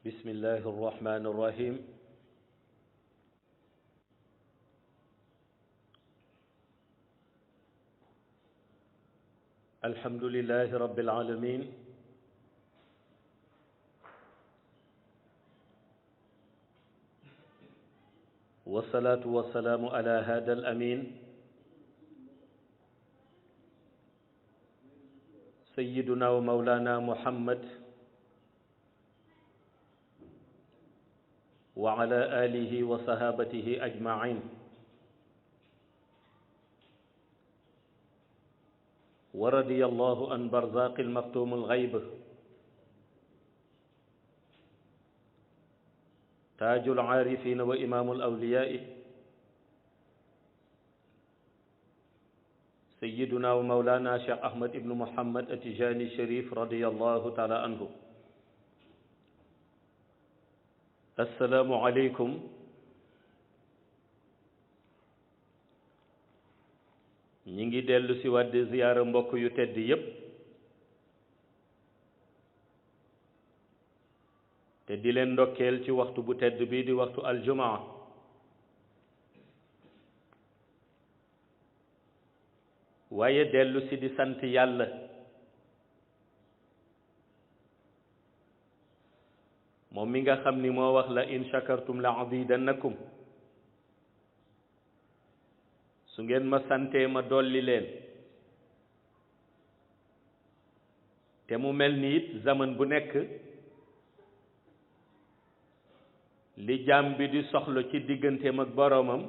بسم الله الرحمن الرحيم الحمد لله رب العالمين والصلاة والسلام على هذا الأمين سيدنا ومولانا محمد وعلى آله وصحابته أجمعين ورضي الله عن برزاق المختوم الغيب تاج العارفين وإمام الأولياء سيدنا ومولانا شيخ أحمد بن محمد التجاني الشريف رضي الله تعالى عنه. السلام عليكم ñi ngi dellu si waat di ziyaara mbokk yu tedd yépp te di leen ndokkeel ci waxtu bu tedd bii di waxtu aljumaa waaye dellu si di sant yàlla moom mi nga xam ni moo wax la in shakartum la azidannakum su ngeen ma santee ma dolli leen te mu mel ni it zaman bu nekk li jaam bi di soxla ci digganteem ak boroomam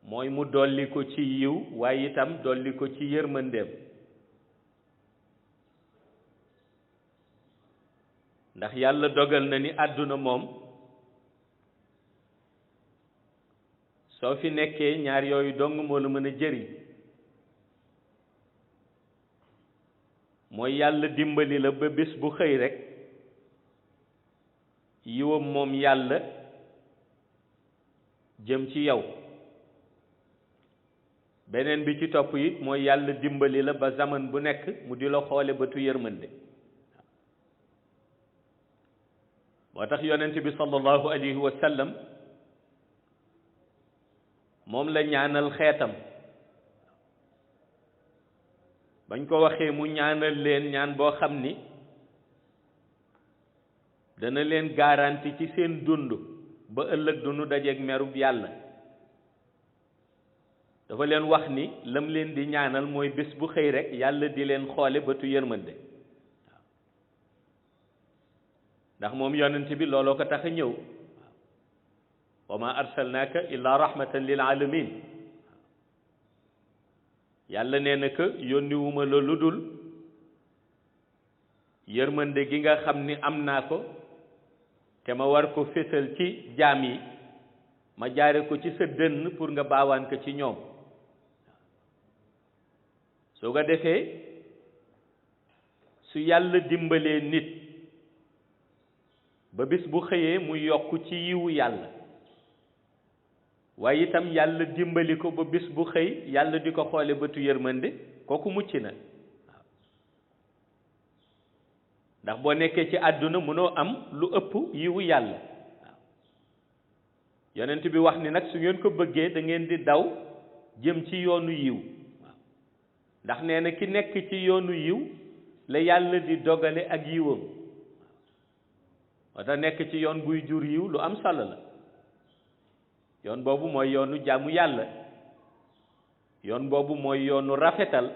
mooy mu dolli ko ci yiw waaye itam dolli ko ci yërmandeem ndax yàlla dogal na ni àdduna moom soo fi nekkee ñaar yooyu dong moo la mën a jëriñ mooy yàlla dimbali la ba bés bu xëy rekk yiwam moom yàlla jëm ci yow beneen bi ci topp it mooy yàlla dimbali la ba zaman bu nekk mu di la xoole bëtu yërmande moo tax yonent bi sallallahu alayhi wa sallam moom la ñaanal xeetam bañ ko waxee mu ñaanal leen ñaan boo xam ni dana leen garanti ci seen dund ba ëllëg du nu dajeek merub yàlla dafa leen wax ni lam leen di ñaanal mooy bés bu xëy rekk yàlla di leen xoole bëtu yërmande ndax moom yonent bi looloo ko tax a ñëw wa ma arsalnaaka illa rahmatan lil alamin yàlla nee na que yónniwuma la lu dul yërmande gi nga xam ni am naa ko te ma war ko fésal ci jaam yi ma jaare ko ci sa dënn pour nga baawaan ko ci ñoom soo ko defee su yàlla dimbalee nit ba bis bu xëyee mu yokk ci yiwu yàlla waaye itam yàlla dimbali ko ba bis bu xëy yàlla di ko xoole bëtu yërmande kooku mucc na waaw ndax boo nekkee ci àdduna mënoo am lu ëpp yiwu yàlla waaw yonent bi wax ni nag su ngeen ko bëggee da ngeen di daw jëm ci yoonu yiw waaw ndax nee na ki nekk ci yoonu yiw la yàlla di dogale ak yiwam waaw moo tax nekk ci yoon buy jur yiw lu am solo la yoon boobu mooy yoonu jaamu yàlla yoon boobu mooy yoonu rafetal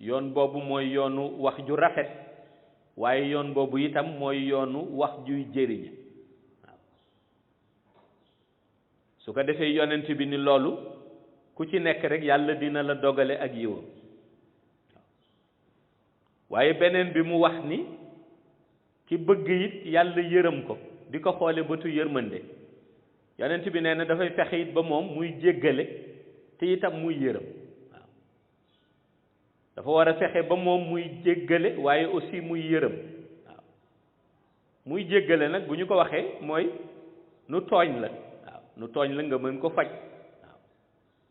yoon boobu mooy yoonu wax ju rafet waaye yoon boobu itam mooy yoonu wax juy jëriñ waaw su ko defee yonent bi ni loolu ku ci nekk rek yàlla dina la dogale ak yiwam waaye beneen bi mu wax ni ki bëgg it yàlla yërëm ko di ko xoole bëtu yërmande yonent bi nee na dafay fexe it ba moom muy jéggale te itam muy yërëm waaw dafa war a fexe ba moom muy jéggale waaye aussi muy yërëm waaw muy jéggale nag bu ñu ko waxee mooy nu tooñ la waaw nu tooñ la nga mën ko faj waaw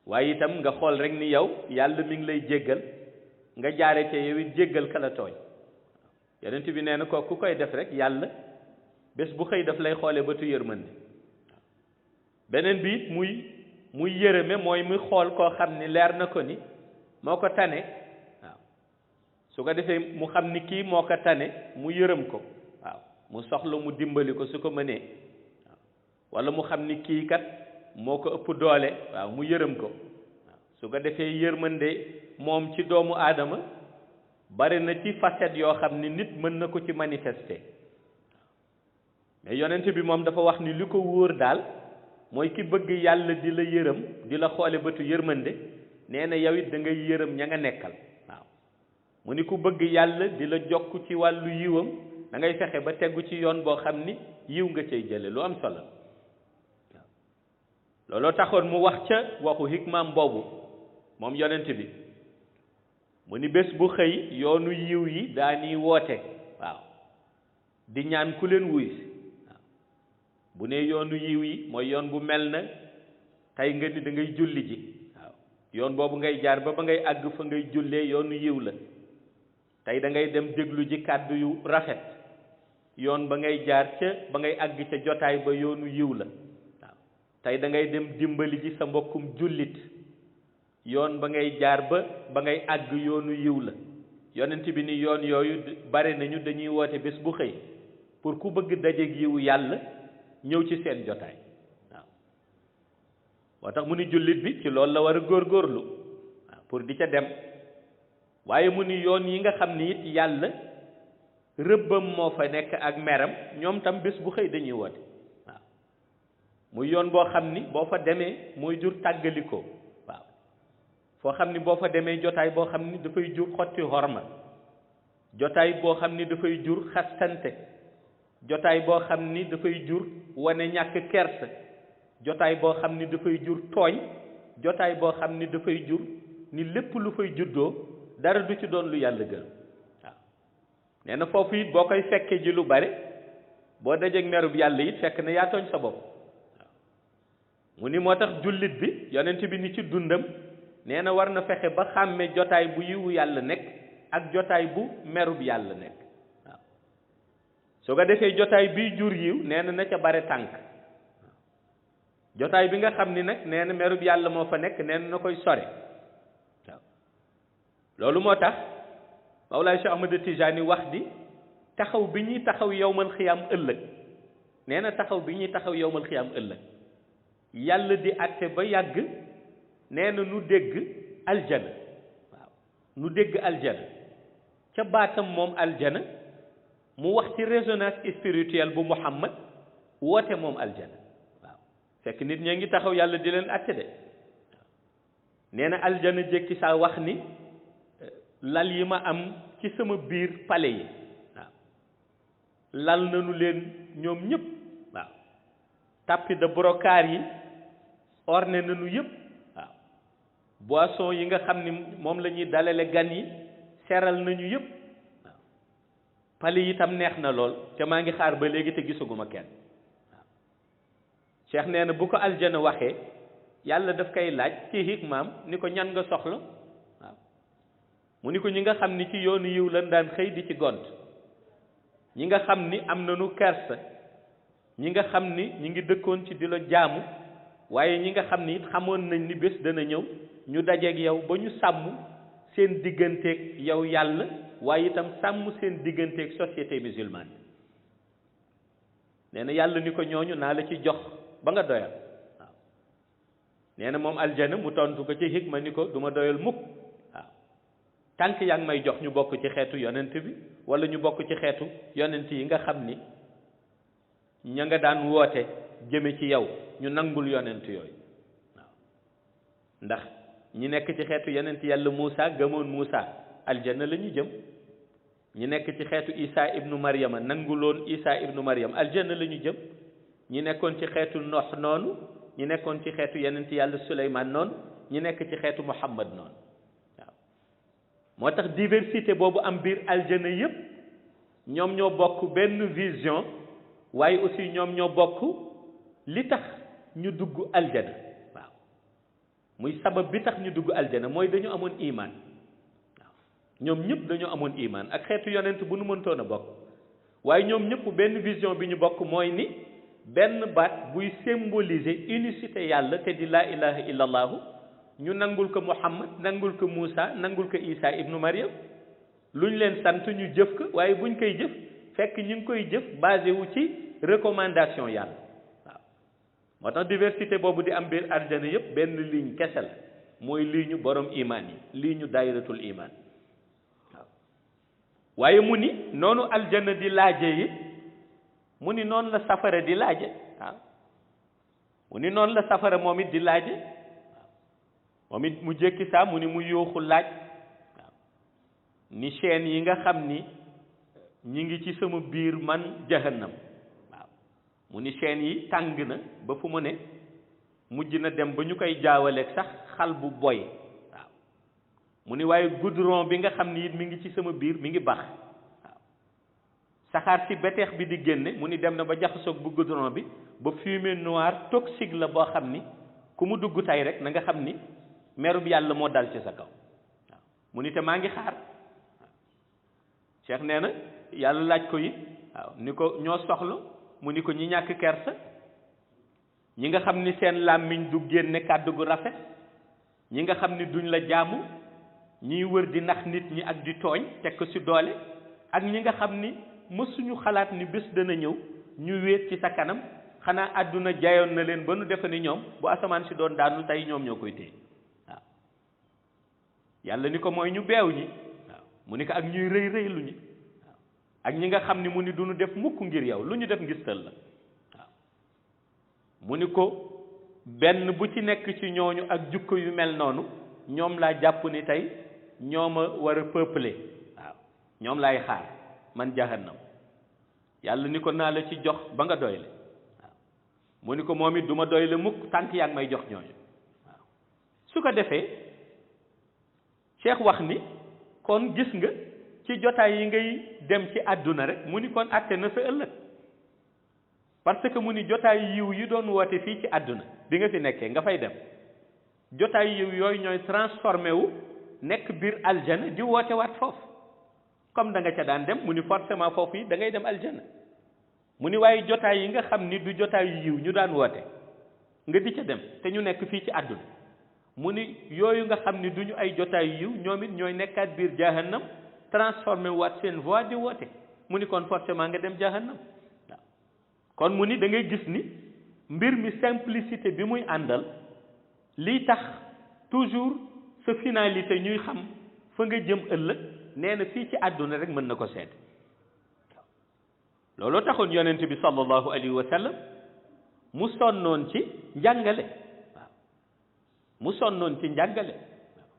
waaye itam nga xool rek ni yow yàlla mi ngi lay jéggal nga jaare ca yow it jéggal ka la tooñ yonent bi nee na ko ku koy def rek yàlla bés bu xëy daf lay xoole bëtu yërmande beneen bi it muy yërëme mooy muy xool koo xam ni leer na ko ni moo ko tane waaw su ko defee mu xam ni kii moo ko tane mu yërëm ko waaw mu soxla mu dimbali ko su ko mënee waaw walla mu xam ni kii kat moo ko ëpp doole waaw mu yërëm ko waaw su ko defee yërmande moom ci doomu aadama bari na ci facette yoo xam ni nit mën na ko ci manifester mais yonent bi moom dafa wax ni li ko wóor daal mooy ki bëgg yàlla di la yërëm di la xoole bëtu yërmande nee na yow it da ngay yërëm ña nga nekkal waaw mu ni ku bëgg yàlla di la jokk ci wàllu yiwam da ngay fexe ba tegu ci yoon boo xam ni yiw nga cay jële lu am solo waaw looloo taxoon mu wax ca waxu hikmaam boobu moom yonent bi mu ni bés bu xëy yoonu yiw yi daani woote waaw di ñaan ku leen wuy si waaw bu ne yoonu yiw yi mooy yoon bu mel na tey nga ni da ngay julli ji waaw yoon boobu ngay jaar ba ngay àgg fa ngay jullee yoonu yiw la tey da ngay dem déglu ji kàddu yu rafet yoon ba ngay jaar ca ba ngay àgg ca jotaay ba yoonu yiw la waaw tey da ngay dem dimbali ji sa mbokkum jullit yoon ba ngay jaar ba ngay àgg yoonu yiw la yonent bi ni yoon yooyu bare nañu dañuy woote bés bu xëy pour ku bëgg dajeeg yiwu yàlla ñëw ci seen jotaay waaw moo tax mu ni jullit bi ci loolu la war a góorgóorlu waaw pour di ca dem waaye mu ni yoon yi nga xam ni it yàlla rëbbam moo fa nekk ak meram ñoom tam bés bu xëy dañuy woote waaw muy yoon boo xam ni boo fa demee mooy jur tàggalikoo waaw foo xam ni boo fa demee jotaay boo xam ni dafay jur xotti horma jotaay boo xam ni dafay jur xastante jotaay boo xam ni dafay jur wane ñàkk kersa jotaay boo xam ni dafay jur tooñ jotaay boo xam ni dafay jur ni lépp lu fay juddoo dara du ci doon lu yàlla gën waaw nee na foofu it boo koy fekke ji lu bare boo dajeek merub yàlla it fekk na yaa tooñ sa bopp waaw mu ni moo tax jullit bi yonent bi ni ci dundam nee na war na fexe ba xàmme jotaay bu yiwu yàlla nekk ak jotaay bu merub yàlla nekk waaw su ko defee jotaay biy jur yiw nee na ca bare tànk jotaay bi nga xam ni nag nee na merub yàlla moo fa nekk nee na koy sore waaw loolu moo tax Mawlaay Cheikh Ahmad Tijaani wax di taxaw bi ñuy taxaw yowmal xiyaam ëllëg nee na taxaw bi ñuy taxaw yowmal xiyaam ëllëg yàlla di àtte ba yàgg nee na nu dégg aljana waaw nu dégg aljana ca baatam moom aljana mu wax ci résonance spirituelle bu Muhammad woote moom aljana waaw fekk nit ñaa ngi taxaw yàlla di leen àtte de waaw nee na aljana jékki saa wax ni lal yi ma am ci sama biir pale yi waaw lal nañu leen ñoom ñëpp waaw tapis de brocart yi orné nañu yëpp boisson yi nga xam ni moom la ñuy dalale gan yi seral nañu yëpp waaw pali yi itam neex na lool te maa ngi xaar ba léegi te gisaguma kenn waaw Cheikh nee na bu ko aljana waxee yàlla daf koy laaj ci hikmaam ni ko ñan nga soxla waaw mu ni ko ñi nga xam ni ci yoonu yiw lan daan xëy di ci gont ñi nga xam ni am nañu kersa ñi nga xam ni ñi ngi dëkkoon ci di la jaamu waaye ñi nga xam ni it xamoon nañ ni bés dana ñëw ñu dajeeg yow ba ñu sàmm seen digganteeg yow yàlla waaye itam sàmm seen digganteeg société musulmane nee na yàlla ni ko ñooñu naa la ci jox ba nga doyal waaw nee na moom aljana mu tontu ko ci hikma ni ko du ma doyal mukk waaw tànk yaa ngi may jox ñu bokk ci xeetu yonent bi wala ñu bokk ci xeetu yonent yi nga xam ni ña nga daan woote jëme ci yow ñu nangul yonent yooyu waaw ndax ñi nekk ci xeetu yonent yàlla Muusa gëmoon Muusa aljanna la ñu jëm ñi nekk ci xeetu Isa ibnu Maryama nanguloon Isa ibnu Maryam aljanna la ñu jëm ñi nekkoon ci xeetu Noox noonu ñi nekkoon ci xeetu yonent yàlla Suleymaan noonu ñi nekk ci xeetu Muhammad noonu waaw moo tax diversité boobu am biir aljanna yépp ñoom ñoo bokk benn vision waaye aussi ñoom ñoo bokk li tax ñu dugg aljana waaw muy sabab bi tax ñu dugg aljana mooy dañu amoon imaan waaw ñoom ñëpp dañoo amoon iman ak xeetu yonent bu nu mëntoon a bokk waaye ñoom ñëpp benn vision bi ñu bokk mooy ni benn baat buy symboliser unicité yàlla te di laa ilaha illa allahu ñu nangul ko Muhammad nangul ko Moussa nangul ko Isa ibnu Maryam lu ñu leen sant ñu jëf ko waaye buñ koy jëf fekk ñu ngi koy jëf basé wu ci recommandation yàlla waaw moo tax diversité boobu di am biir aljana yëpp benn ligne kese la mooy lii ñu borom iman yi lii ñu daayiratul iman waaw waaye mu ni noonu aljana di laaje yi mu ni noonu la safara di laaje waaw mu ni noonu la safara moom it di laaje waaw moom it mu jékki saa mu ni mu yooxu laaj waaw ni chaîne yi nga xam ni ñi ngi ci sama biir man jahannam waaw mu ni chaîne yi tàng na ba fu mu ne mujj na dem ba ñu koy jaawaleeg sax xal bu boy waaw mu ni waaye goudron bi nga xam ni it mi ngi ci sama biir mi ngi bax waaw saxaar si beteex bi di génne mu ni dem na ba jaxasoog bu goudron bi ba fumée noire toxique la boo xam ni ku mu dugg tey rek na nga xam ni merub yàlla moo dal ci sa kaw waaw mu ni te maa ngi xaar Cheikh nee na yàlla laaj ko yi waaw ni ko ñoo soxla mu ni ko ñi ñàkk kersa ñi nga xam ni seen làmmiñ du génne kàddu gu rafet ñi nga xam ni duñ la jaamu ñiy wër di nax nit ñi ak di tooñ teg ko ci doole ak ñi nga xam ni mësuñu xalaat ni bés dana ñëw ñu wéet ci sa kanam xanaa àdduna jayoon na leen ba nu defe ni ñoom bu asamaan si doon daanu tey ñoom ñoo koy téye waaw yàlla ni ko mooy ñu beew ñi waaw mu ni ko ak ñuy rëy rëy lu ñi waaw ak ñi nga xam ni mu ni duñu def mukk ngir yow lu ñu def ngistal la waaw mu ni ko benn bu ci nekk ci ñooñu ak jukko yu mel noonu ñoom laa jàpp ni tey ñoom a war a peupler waaw ñoom laay xaar man jahannam yàlla ni ko naa la ci jox ba nga doyle waaw mu ni ko moom it du ma doyle mukk tànk yaa ngi may jox ñooñu waaw su ko defee Cheikh wax ni kon gis nga ci jotaay yi ngay dem ci àdduna rek mu ni kon àtte na sa ëllëg parce que mu ni jotaay yiw yi doon woote fii ci àdduna bi nga fi nekkee nga fay dem jotaay yiw yooyu ñooy transformé wu nekk biir aljana di woote waat foofu comme da nga ca daan dem mu ni forcément foofu yi da ngay dem aljana mu ni waaye jotaay yi nga xam ni du jotaay yiw ñu daan woote nga di ca dem te ñu nekk fii ci àdduna mu ni yooyu nga xam ni duñu ay jotaay yiw ñoom it ñooy nekkaat biir jahannam transformé waat seen voix di woote mu ni kon forcément nga dem jahannam waaw kon mu ni da ngay gis ni mbir mi simplicité bi muy àndal lii tax toujours sa finalité ñuy xam fa nga jëm ëllëg nee na fii ci àdduna rek mën na ko seet looloo taxoon yonent bi sallallahu alayhi wa sallam mu sonnoon ci njàngale waaw mu sonnoon ci njàngale waaw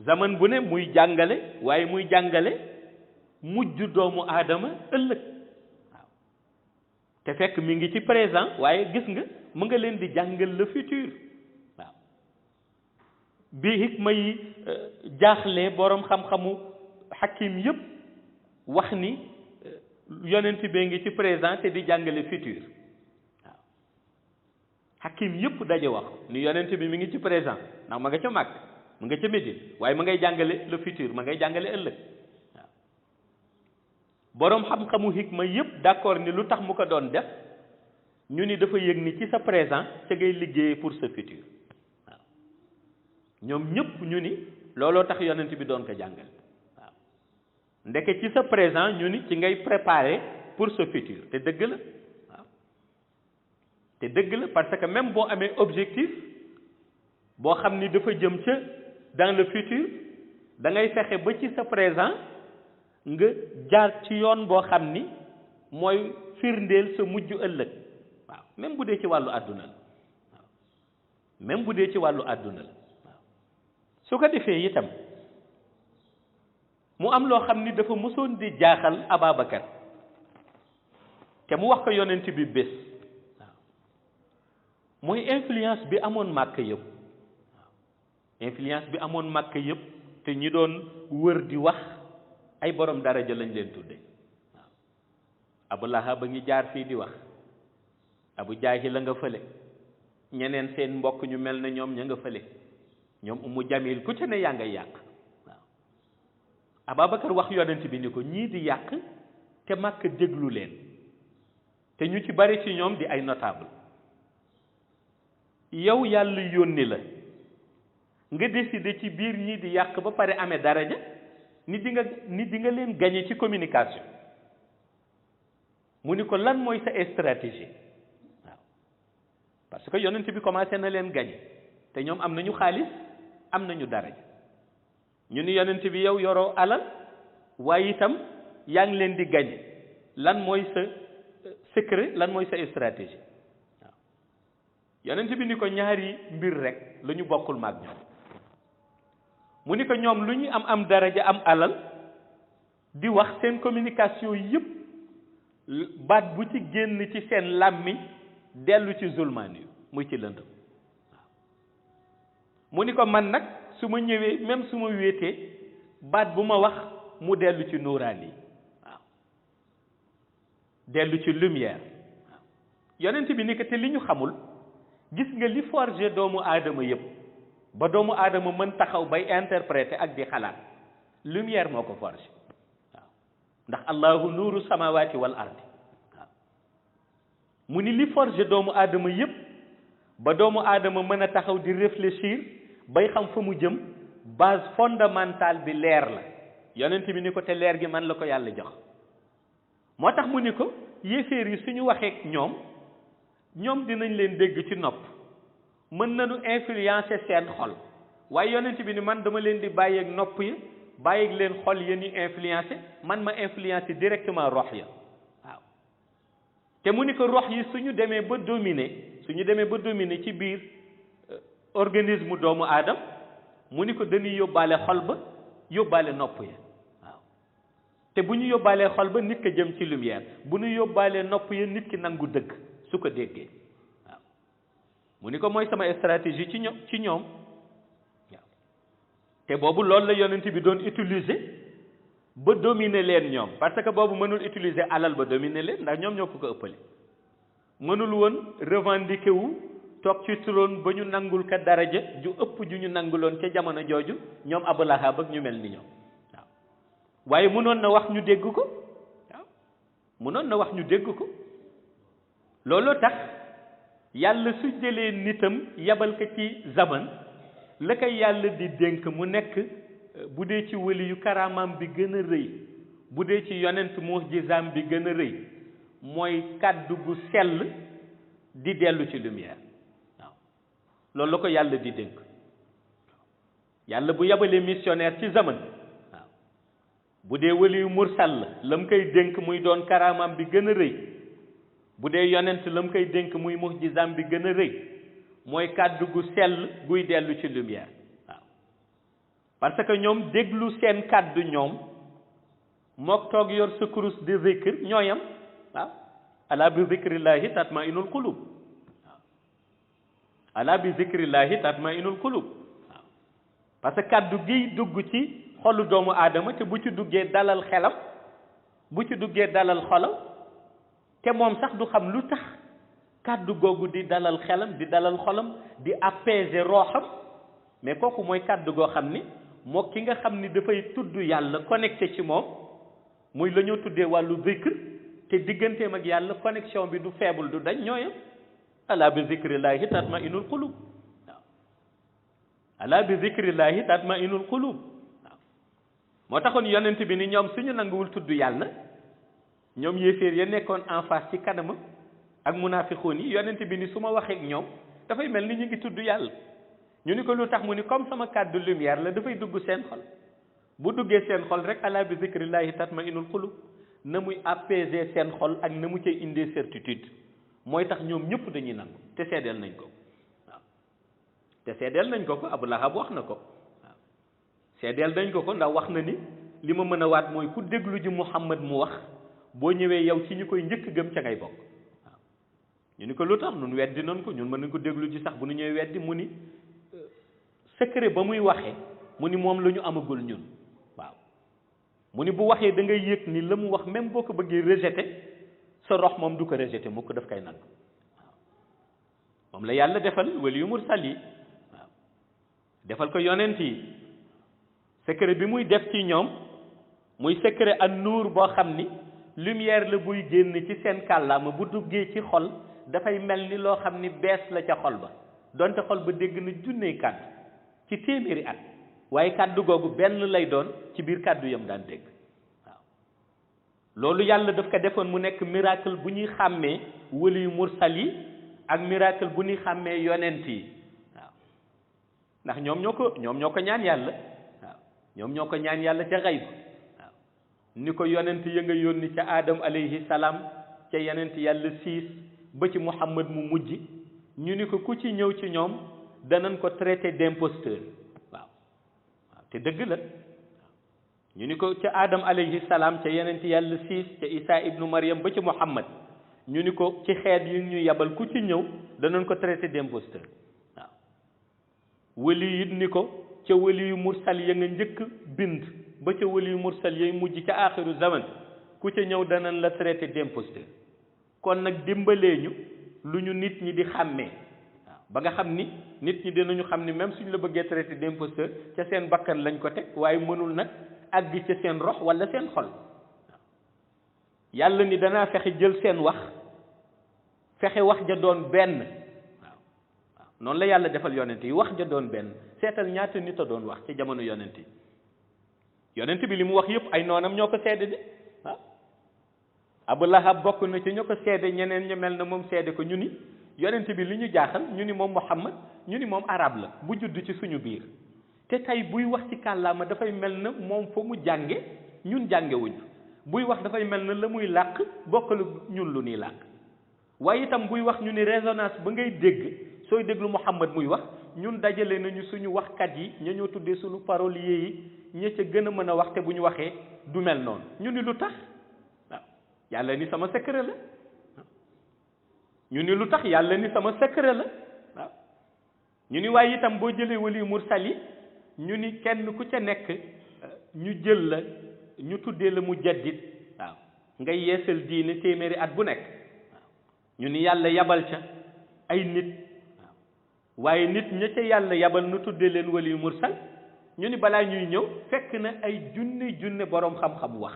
zaman bu ne muy jàngale waaye muy jàngale mujj doomu aadama ëllëg waaw te fekk mi ngi ci présent waaye gis nga mu nga leen di jàngal le futur waaw bi hikma yi jaaxle boroom xam-xamu xakim yépp wax ni yonent bee ngi ci présent te di jàngale futur waaw xakim yépp daje wax ni yonent bi mi ngi ci présent ndax ma nga ca Màkk mu nga ca Médine waaye ma ngay jàngale le futur ma ngay jàngale ëllëg waaw boroom xam-xamu hikma yépp d'accord ni lu tax mu ko doon def ñu ni dafa yëg ni ci sa présent ca ngay liggéeyee pour sa futur waaw ñoom ñépp ñu ni looloo tax yonent bi doon ko jàngale waaw ndeke ci sa présent ñu ni ci ngay préparer pour sa futur te dëgg la waaw te dëgg la parce que même boo amee objectif boo xam ni dafa jëm ca dans le futur da ngay fexe ba ci sa présent nga jaar ci yoon boo xam ni mooy firndeel sa mujj ëllëg waaw même bu dee ci wàllu àdduna la waaw même bu dee ci wàllu àdduna la waaw su ko defee itam mu am loo xam ni dafa mësoon di jaaxal Ababacar te mu wax ko yonent bi bés waaw mooy influence bi amoon màkk yëpp waaw influence bi amoon màkk yëpp te ñi doon wër di wax ay borom daraja lañ leen tudde waaw Abu Lahab ba ngi jaar fii di wax Abu Jaahil la nga fële ñeneen seen mbokk ñu mel na ñoom ña nga fële ñoom Ummu Jamil ku ca ne yaa ngay yàq waaw Ababacar wax yonent bi ni ko ñii di yàq te Makka déglu leen te ñu ci bari ci ñoom di ay notable yow yàlla yónni la nga décider ci biir ñii di yàq ba pare amee daraja ni di nga leen gagné ci communication mu ni ko lan mooy sa stratégie waaw parce que yonent bi commencé na leen gagné te ñoom am nañu xaalis am nañu daraja ñu ni yonent bi yow yoroo alal waaye itam yaa ngi leen di gagné lan mooy sa secret lan mooy sa stratégie waaw yonent bi ni ko ñaari mbir rek la ñu bokkul maag ñoom mu ni ko ñoom lu ñu am daraja am alal di wax seen communication yépp baat bu ci génn ci seen làmmiñ dellu ci zulmaan yu muy ci lëndëm waaw mu ni ko man nag su ma ñëwee même su ma wéetee baat bu ma wax mu dellu ci nuuraan yi waaw dellu ci lumière waaw yonent bi ni ko te li ñu xamul gis nga li forger doomu aadama yépp ba doomu aadama mën taxaw bay interpréter ak di xalaat lumière moo ko forger waaw ndax allahu nuuru samawati wal ardi waaw mu ni li forger doomu aadama yépp ba doomu aadama mën a taxaw di réfléchir bay xam fa mu jëm base fondamentale bi leer la yonent bi ni ko te leer gi man la ko yàlla jox moo tax mu ni ko yéeféer yi suñu waxeek ñoom dinañ leen dégg ci nopp mën nañu influencer seen xol waaye yonent bi ni man dama leen di bàyyeeg nopp yi bàyyeeg leen xol ya ni influencer man ma influencer directement rox ya waaw te mu ni ko rox yi suñu demee ba dominer ci biir organisme doomu aadam mu ni ko dañuy yóbbaale xol ba yóbbaale nopp ya waaw te bu ñu yóbbaalee xol ba nit ka jëm ci lumière bu ñu yóbbaalee nopp ya nit ki nangu dëgg su ko déggee waaw mu ni ko mooy sama stratégie ci ñoom waaw te boobu loolu la yonent bi doon utiliser ba dominer leen ñoom parce que boobu mënul utiliser alal ba dominer leen ndax ñoom ñoo ko ëppale mënul woon revendiquer wu toog ci trône ba ñu nangul ka daraja ju ëpp ju ñu nanguloon ca jamono jooju ñoom Abu Lahab ak ñu mel ni ñoom waaw waaye mënoon na wax ñu dégg ko waaw mënoon na wax ñu dégg ko looloo tax yàlla su jëlee nitam yabal ko ci zaman la koy yàlla di dénk mu nekk bu dee ci wëli yu karaamaam bi gën a rëy bu dee ci yonent mu'jizaam bi gën a rëy mooy kàddu gu sell di dellu ci lumière waaw loolu la ko yàlla di dénk yàlla bu yabalee missionnaire ci zaman waaw bu dee wëli yu mursal la mu koy dénk muy doon karaamaam bi gën a rëy bu dee yonent la mu koy dénk muy mu'jizaam bi gën a rëy mooy kàddu gu sell guy dellu ci lumière waaw parce que ñoom déglu seen kàddu ñoom mook toog yor sa kurus di zikr ñooyam waaw ala bi zikrillahi tatma'innul qulub waaw ala bi zikrillahi tatma'innul qulub waaw parce que kàddu giy dugg ci xolu doomu aadama te bu ci duggee dalal xelam bu ci duggee dalal xolam te moom sax du xam lu tax kàddu googu di dalal xelam di dalal xolam di apaiser rooxam mais kooku mooy kàddu goo xam ni moo ki nga xam ni dafay tudd yàlla connecté ci moom muy la ñoo tuddee wàllu zikr te digganteem ak yàlla connexion bi du faible du dañ ñooyam ala bi zikrillahi tatma'innul qulub waaw ala bi zikrillahi tatma'innul qulub waaw moo taxoon yonent bi ni ñoom suñu nanguwul tudd yàlla ñoom yéeféer ya nekkoon en face ci kanamam ak munaafiqoon yi yonent bi ni su ma waxee ak ñoom dafay mel ni ñu ngi tudd yàlla ñu ni ko lu tax mu ni comme sama kàddu lumière la dafay dugg seen xol bu duggee seen xol rek ala bi zikrillahi tatma'innul qulub na muy apaiser seen xol ak na mu cay indee certitude mooy tax ñoom ñëpp dañuy nangu te seedeel nañ ko waaw te seedeel nañ ko Abu Lahab wax na ko waaw seedeel nañ ko ndax wax na ni li ma mën a waat mooy ku déglu ji Muhammad mu wax boo ñëwee yow ci ñu koy njëkk gëm ca ngay bokk waaw ñu ni ko lu tax ñun weddi noonu ko ñun mën nañ ko déglu ji sax bu ñu ñëwee weddi mu ni secret ba muy waxee mu ni moom la ñu amagul ñun waaw mu ni bu waxee da ngay yëg ni la mu wax même boo ko bëggee rejeté sa rox moom du ko rejeté mu ko daf koy nangu waaw moom la yàlla defal wali yu mursal yi waaw defal ko yonent yi secret bi muy def ci ñoom muy secret an nuur boo xam ni lumière la buy génn ci seen kàllaama bu duggee ci xol dafay mel ni loo xam ni bees la ca xol ba donte xol ba dégg na junney kàddu ci téeméeri at waaye kàddu googu benn lay doon ci biir kàddu yam daan dégg waaw loolu yàlla daf ko defoon mu nekk miracle bu ñuy xàmmee wali yu mursal yi ak miracle bu ñuy xàmmee yonent yi waaw ndax ñoom ñoo ko ñaan yàlla waaw ñoom ñoo ko ñaan yàlla ca xayb waaw ni ko yonent ya nga yónni ca Adam alayhi salaam ca yonent yàlla siis ba ci Muhammad mu mujj ñu ni ko ku ci ñëw ci ñoom danañ ko traité d'imposteur waaw te dëgg la ñu ni ko ca Adam alayhi salaam ca yonent yàlla siis ca Isa ibnu Maryam ba ci Muhammad ñu ni ko ci xeet yi ñu yabal ku ci ñëw danañ ko traité d'imposteur waaw wali it ni ko ca wali yu mursal ya nga njëkk bind ba ca wali yu mursal yay mujj ca aaxiru zaman ku ca ñëw danañ la traité d'imposteur kon nag dimbalee ñu lu ñu nit ñi di xàmmee waaw ba nga xam ni nit ñi dinañu xam ni même suñ la bëggee traité d'imposteur ca seen bakkan lañ ko teg waaye mënul nag àgg ca seen rox wala seen xol waaw yàlla ni danaa fexe jël seen wax fexe wax ja doon benn waaw waaw noonu la yàlla defal yonent yi wax ja doon benn seetal ñaata nit a doon wax ci jamono yonent yi yonent bi li mu wax yëpp ay noonam ñoo ko seede de waaw Abu Lahab bokk na ci ñoo ko seede ñeneen ñu mel na moom seede ko ñu ni yonent bi li ñu jaaxal ñu ni moom Muhammad ñu ni moom arab la bu judd ci suñu biir te tey buy wax ci kàllaama dafay mel na moom fa mu jànge ñun jànge wuñu buy wax dafay mel na la muy làkk bokkalu ñun lu ñuy làkk waaye itam buy wax ñu ni résonance ba ngay dégg sooy déglu Muhammad muy wax ñun dajale nañu suñu waxkat yi ña ñoo tuddee suñu parolier yi ña ca gën a mën a wax te bu ñu waxee du mel noonu ñu ni lu tax waaw yàlla ni sama secret la ñu ni lu tax yàlla ni sama secret la waaw ñu ni waaye itam boo jëlee wali mursal yi ñu ni kenn ku ca nekk ñu jël la ñu tuddee la mu jaddit waaw ngay yeesal diine téeméeri at bu nekk waaw ñu ni yàlla yabal ca ay nit waaw waaye nit ña ca yàlla yabal nu tuddee leen wali mursal ñu ni balaa ñuy ñëw fekk na ay junne boroom xam-xam wax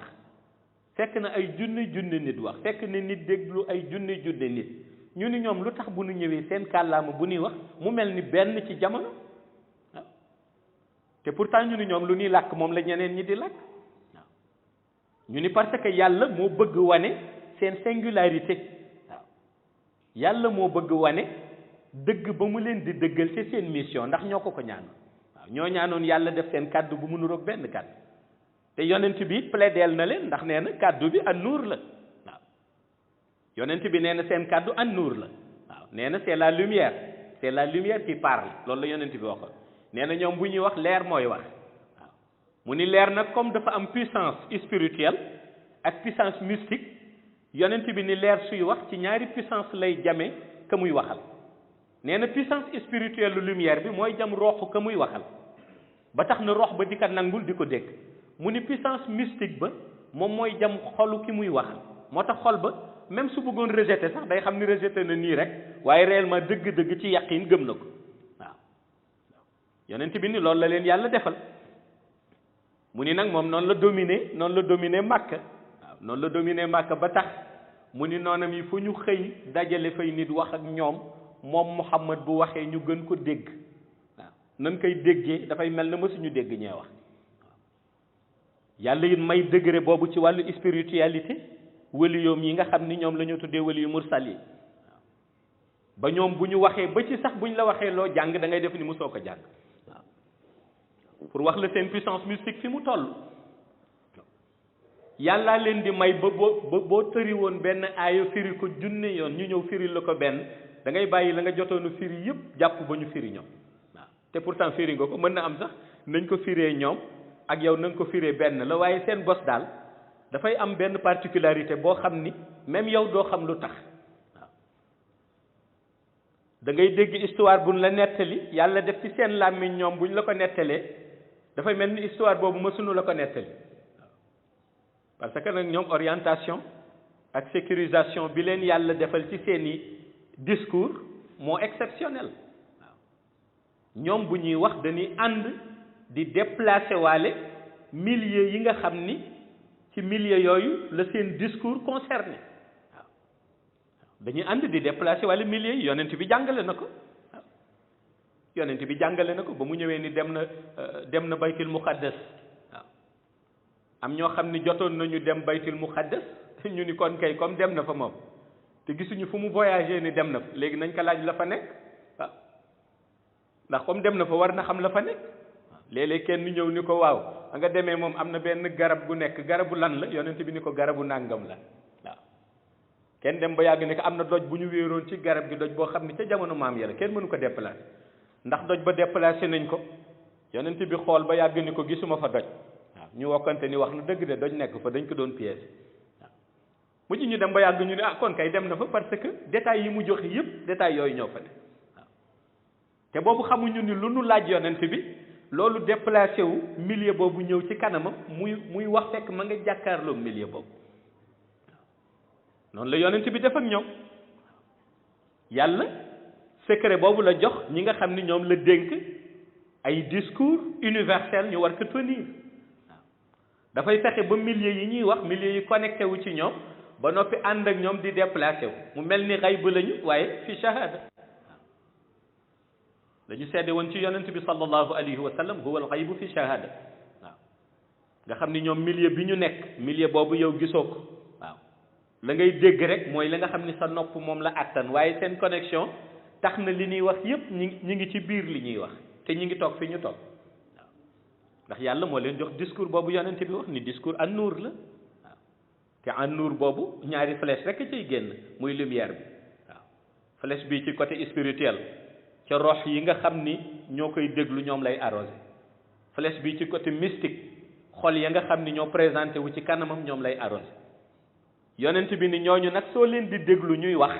fekk na ay junne nit wax fekk na nit déglu ay junne nit ñu ni ñoom lu tax bu nu ñëwee seen kàllaama bu ñuy wax mu mel ni benn ci jamono waaw te pourtant ñu ni ñoom lu ñuy làkk moom la ñeneen ñi di làkk waaw ñu ni parce que yàlla moo bëgg wane seen singularité waaw yàlla moo bëgg wane dëgg ba mu leen di dëggal ci seen mission ndax ñoo ko ñaanoon waaw ñoo ñaanoon yàlla def seen kàddu bu mu nuroog benn kàddu te yonent bi plaideel na leen ndax nee na kàddu bi an nuur la waaw yonent bi nee na seen kàddu an nuur la waaw nee na c'est la lumière qui parle loolu la yonent bi waxoon nee na ñoom bu ñuy wax leer mooy wax waaw mu ni leer nag comme dafa am puissance spirituelle ak puissance mystique yonent bi ni leer suy wax ci ñaari puissance lay jame ka muy waxal nee na puissance spirituelle lu lumière bi mooy jam roxu ka muy waxal ba tax na rox ba di ko nangul di ko dégg mu ni puissance mystique ba moom mooy jam xolu ki muy waxal moo tax xol ba même su bëggoon rejeté sax day xam ni rejeté na nii rek waaye réellement dëgg-dëgg ci yaqin gëm na ko waaw yonent bi ni loolu la leen yàlla defal mu ni nag moom noonu la dominé Màkka waaw noonu la dominé Màkka ba tax mu ni noonam yi fu ñu xëy dajale fay nit wax ak ñoom moom Muhammad bu waxee ñu gën ko dégg waaw nan koy déggee dafay mel na mësuñu dégg ñee wax yàlla it may degré boobu ci wàllu spiritualité wali yoom yi nga xam ni ñoom la ñu tuddee wali yu mursal yi waaw ba ñoom bu ñu waxee ba ci sax bu ñu la waxee loo jàng da ngay def ni mosoo ko jàng waaw pour wax la seen puissance mystique fi mu toll yàllaa leen di may ba boo tëri woon benn aaya firi ko junne yoon ñu ñëw firi la ko benn da ngay bàyyi la nga jotoonu firi yëpp jàpp ba ñu firi ñoom waaw te pourtant firi nga ko mën na am sax nañ ko firee ñoom ak yow na nga ko firee benn la waaye seen bos daal dafay am benn particularité boo xam ni même yow doo xam lu tax waaw da ngay dégg histoire buñ la nettali yàlla def ci seen làmmiñ ñoom buñ la ko nettalee dafay mel ni histoire boobu mësuñu la ko nettali waaw parce que nag ñoom orientation ak sécurisation bi leen yàlla defal ci seeni discours moo exceptionnel waaw ñoom bu ñuy wax dañuy ànd di déplacer waale milieu yi nga xam ni ci milieu yooyu la seen discours concerné waaw dañuy ànd di déplacé wala milieu yi yonent bi jàngale na ko waaw yonent bi jàngale na ko ba mu ñëwee ni dem na baytul muqaddas waaw am ñoo xam ni jotoon nañu dem baytul muqaddas ñu ni kon kay comme dem na fa moom te gisuñu fu mu voyagé ni dem na fa léegi nañ ko laaj la fa nekk waaw ndax comme dem na fa war na xam la fa nekk léeg-léeg kenn ñëw ni ko waaw nga demee moom am na benn garab gu nekk garabu lan la yonent bi ni ko garabu nàngam la waaw kenn dem ba yàgg ne ko am na doj bu ñu wéeroon ci garab gi doj boo xam ni ca jamono maam ya la kenn mënu ko déplacé ndax doj ba déplacé nañ ko yonent bi xool ba yàgg ni ko gisuma fa doj waaw ñu wokkante ni wax na dëgg de doj nekk fa dañ ko doon pièce waaw mujj ñu dem ba yàgg ñu ne ah kon kay dem na fa parce que détails yi mu joxe yëpp détails yooyu ñoo fa ne waaw te boobu xamuñu ni lu nu laaj yonent bi loolu déplacé wu milieu boobu ñëw ci kanamam muy wax fekk ma nga jàkkaarloo milieu boobu noonu la yonent bi def ak ñoom yàlla secret boobu la jox ñi nga xam ni ñoom la dénk ay discours universel ñu war ko tenir waaw dafay fexe ba milieu yi ñuy wax milieu yi connecté wu ci ñoom ba noppi ànd ak ñoom di déplacé wu mu mel ni xayb lañu waaye fi shahada dañu seede woon ci yonent bi sallallahu alayhi wa sallam huwa al xaybu fi shahada waaw nga xam ni ñoom milieu bi ñu nekk milieu boobu yow gisoo ko waaw la ngay dégg rek mooy la nga xam ni sa nopp moom la attan waaye seen connexion tax na li ñuy wax yépp ñi ngi ci biir li ñuy wax te ñi ngi toog fi ñu toog waaw ndax yàlla moo leen jox discours boobu yonent bi wax ni discours an nuur la waaw te an nuur boobu ñaari flèche rek ciy génn muy lumière bi waaw flèche bii ci côté spirituel ca rox yi nga xam ni ñoo koy déglu ñoom lay arrosé flèche bi ci côté mystique xol ya nga xam ni ñoo présenté wu ci kanamam ñoom lay arrosé yonent bi ni ñooñu nag soo leen di déglu ñuy wax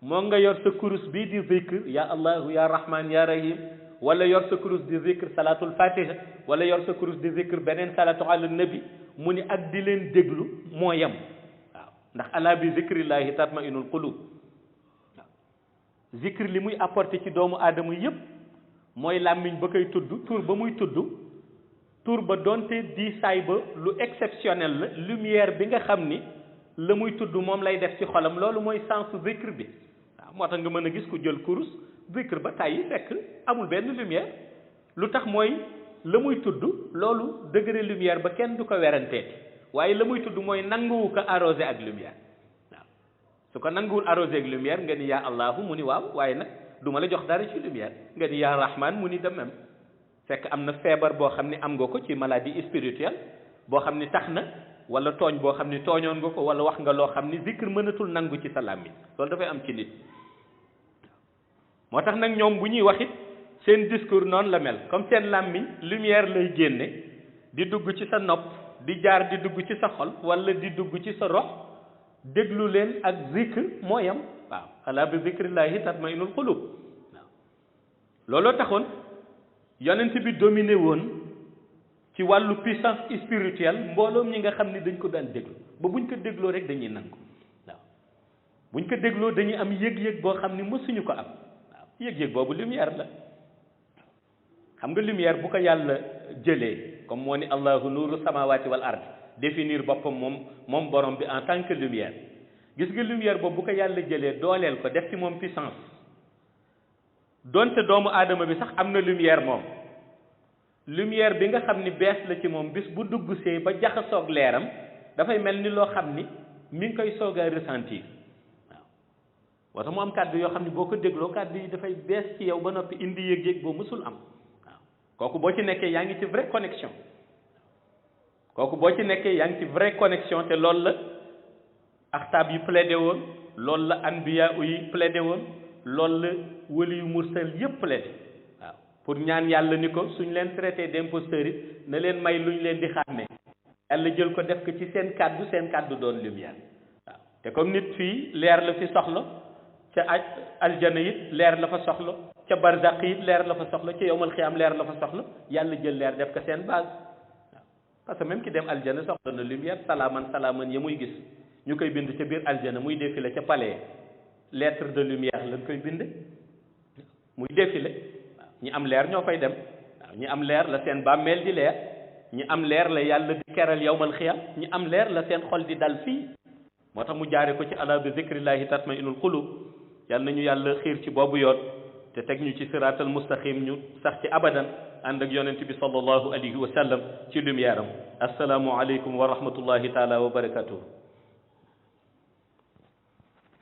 moo nga yor sa kurus bii di zikr ya allahu ya rahman ya rahim wala yor sa kurus di zikr salatul fatiha wala yor sa kurus di zikr beneen salatu ala nabi mu ni ak di leen déglu moo yem waaw ndax ala bi zikrillahi tatmainul qulub zikr li muy apporté ci doomu aadama yépp mooy làmmiñ ba koy tudd tur ba muy tudd tur ba donte di saay ba lu exceptionnel la lumière bi nga xam ni la muy tudd moom lay def ci xolam loolu mooy sens zikr bi waaw moo tax nga mën a gis ku jël kurus zikr ba tàyyi fekk amul benn lumière lu tax mooy la muy tudd loolu degré lumière ba kenn du ko weranteeti waaye la muy tudd mooy nanguwu ko arrosé ak lumière su ko nanguwul arrosé ak lumière nga ni yaa allahu mu ni waaw waaye nag du ma la jox dara ci lumière nga ni yaa rahman mu ni de même fekk am na feebar boo xam ni am nga ko ci maladie spirituelle boo xam ni tax na wala tooñ boo xam ni tooñoon nga ko wala wax nga loo xam ni zikr mënatul nangu ci sa làmmiñ loolu dafay am ci nit moo tax nag ñoom bu ñuy wax it seen discours noonu la mel comme seen làmmiñ lumière lay génne di dugg ci sa nopp di jaar di dugg ci sa xol wala di dugg ci sa rox déglu leen ak zikr mooyam waaw ala bi zikrillahi tatmainul qulub waaw looloo taxoon yonent bi dominé woon ci wàllu puissance spirituelle mbooloom ñi nga xam ni dañ ko daan déglu ba buñ ko dégloo rek dañuy nangu waaw buñ ko dégloo dañuy am yëg-yëg boo xam ni mësuñu ko am waaw yëg-yëg boobu lumière la xam nga lumière bu ko yàlla jëlee comme moo ni allahu nuuru samawati wal ard définir boppam moom borom bi en tant que lumière gis nga lumière boobu bu ko yàlla jëlee dooleel ko def ci moom puissance donte doomu aadama bi sax am na lumière moom lumière bi nga xam ni bees la ci moom bis bu dugg see ba jaxasoog leeram dafay mel ni loo xam ni mi ngi koy soog a ressentir waaw wata mu am kàddu yoo xam ni boo ko dégloo kàddu yi dafay bees ci yow ba noppi indi yëg-yëg boo mësul am waaw kooku boo ci nekkee yaa ngi ci vraie connexion kooku boo ci nekkee yaa ngi ci vraie connexion te loolu la axtaab yi plaidé woon loolu la anbiya yi plaidé woon loolu la wali yu mursal yépp plaidé waaw pour ñaan yàlla ni ko suñ leen traité d'imposteurs yi na leen may luñ leen di xàmmee yàlla jël ko def ko ci seen kàddu doon lumière waaw te comme nit fii leer la fi soxla ca aljana it leer la fa soxla ca barzaq it leer la fa soxla ca yowmal xiyaam leer la fa soxla yàlla jël leer def ko seen base waaw parce que même ki dem aljana soxla na lumière salaaman ya muy gis ñu koy bind ca biir aljana muy défilé ca palais lettre de lumière lañ koy bind muy défilé waaw ñi am leer ñoo fay dem waaw ñi am leer la seen bàmmeel di leer ñi am leer la yàlla di keral yawmal xiyam ñi am leer la seen xol di dal fii moo tax mu jaare ko ci ala bi zikrillahi tatmainul qulub yàlla nañu yàlla xiir ci boobu yoon te teg ñu ci siraatal mustaqim ñu sax ci abadan ànd ak yonent bi sallallahu alayhi wa sallam ci lumière am asalaamu aleykum wa rahmatullahi taala wa barakatuh